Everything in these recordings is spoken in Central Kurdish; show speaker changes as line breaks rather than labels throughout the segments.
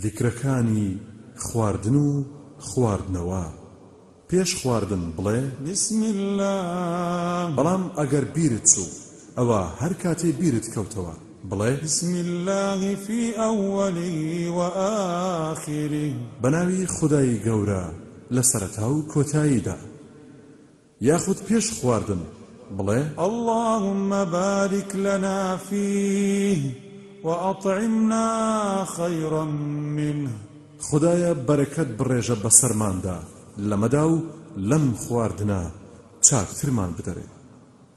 زیکرەکانی خواردن و خواردنەوە، پێش خواردن بڵێ.
بسم اللە.
بەڵام ئەگەر بیرت چوو، ئەوا هەر کاتێ بیرت کەوتەوە بڵێ.
بسم اللە فی اوله و آخره.
بەناوی خودای گەورە لە سەرەتا و کۆتاییدا. یاخود پێش خواردن بڵێ.
اللهم بارک لنا فیه وأطعمنا خیرا منه.
خودایە بەرەکەت بڕێژە بەسەرماندا لەمەدا و لەم خواردنە چاکترمان بدەرێ.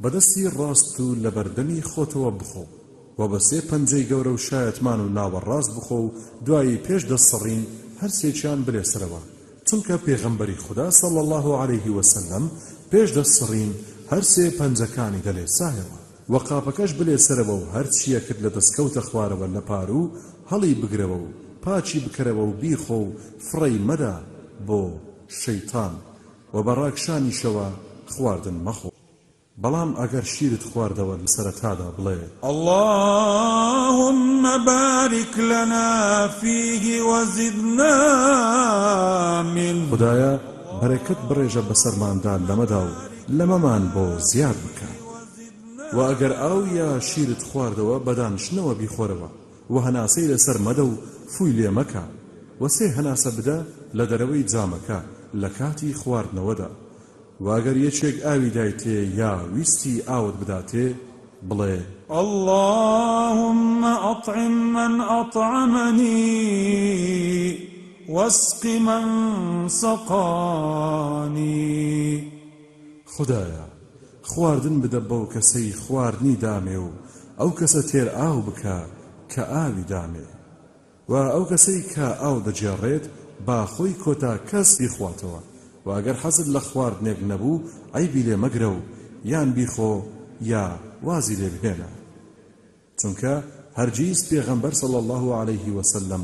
بە دەستی ڕاست و لەبەردەمی خۆتەوە بخۆ، وە بە سێ پەنجەی گەورە و شایەتمان و ناوەڕاست بخۆ و دوایی پێش دەست سڕین هەرسێکیان بلێسەرەوە، چونکە پێغەمبەری خودا صلی اللە علیه وسلم پێش دەست سڕین هەرسێ پەنجەکانی دەلێسایەوە. وە قاپەکەش بلێسەرەوە و هەرچیەکت لە دەست کەوتە خوارەوە لە پاروو هەڵی بگرەوە و پاکی بکەرەوە و بیخۆ و فڕێی مەدە بۆ شەیتان وە بە ڕاکشانیشەوە خواردن مەخۆ. بەڵام ئەگەر شیرت خواردەوە لە سەرەتادا بڵێ.
اللهم بارک لنا فیه وزدنا منه.
خودایە بەرەکەت بڕێژە بەسەرماندا لەمەدا و لەمەمان بۆ زیاد بکە. وە ئەگەر ئاو یا شیرت خواردەوە بە دانیشتنەوە بیخۆرەوە وە هەناسەی لەسەر مەدە و فووی لێ مەکە وە سێ هەناسە بدە لە دەرەوەی جامەکە لە کاتی خواردنەوەدا وە ئەگەر یەکێک ئاوی دایتێ یا ویستی ئاوت بداتێ بڵێ.
اللهم اطعم من اطعمنی واسق من سقانی.
خودایە خواردن بدە بەو کەسەی خواردنی دامێ و ئەو کەسە تێر ئاو بکە کە ئاوی دامێ. وە ئەو کەسەی کە ئاو دەگێڕێت با خۆی کۆتا کەس بیخواتەوە، وە ئەگەر حەزت لە خواردنێک نەبوو عەیبی لێ مەگرە و یان بیخۆ یا وازی لێ بهێنە، چونکە هەرگیز پێغەمبەر صلی اللە علیه وسلم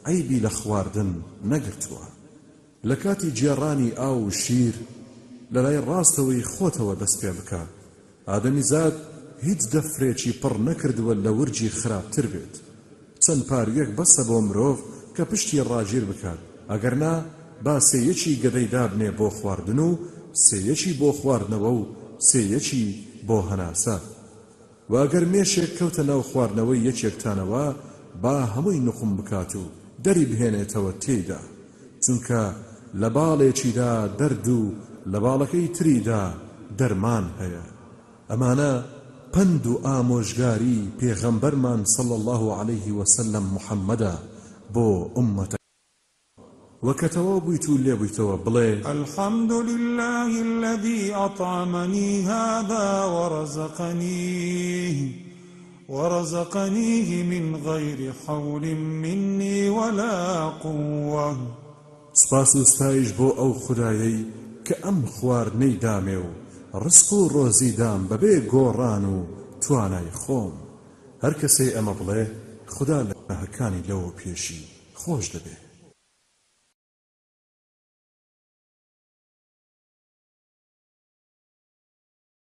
عەیبی لە خواردن نەگرتووە. لە کاتی گێڕانی ئاو و شیر لە لای ڕاستەوەی خۆتەوە دەست پێ بکە، ئادەمیزاد هیچ دەفرێکی پڕ نەکردووە لە ورگی خراپتر بێت، چەند پارویەک بەسە بۆ مرۆڤ کە پشتی ڕاگیر بکات، ئەگەر نا با سێیەکی گەدەی دابنێ بۆ خواردن و سێیەکی بۆ خواردنەوە و سێیەکی بۆ هەناسە. وە ئەگەر مێشێک کەوتە ناو خواردنەوەی یەکێکتانەوە با هەمووی نوقم بکات و دەری بهێنێتەوە تێیدا، چونکە لە باڵێکیدا دەرد و لە باڵەکەی تریدا دەرمان هەیە. ئەمانە پەند و ئامۆژگاری پێغەمبەرمان صلی اللە علیه وسلم محمدە بۆ ئوممەتەکەی. وە کە تەواو بوویت و لێبوویتەوە بڵێ.
الحمد للە الذی اطعمنی هذا ورزقنیه ورزقنیه من غیر حول منی ولا قوة.
سوپاس و ستایش بۆ ئەو خودایەی کە ئەم خواردنەی دامێ و ڕزق و ڕۆزی دام بەبێ گۆڕان و توانای خۆم. هەر کەسێ ئەمە بڵێ خودا لە گوناهەکانی لەوەو پێشی خۆش دەبێ.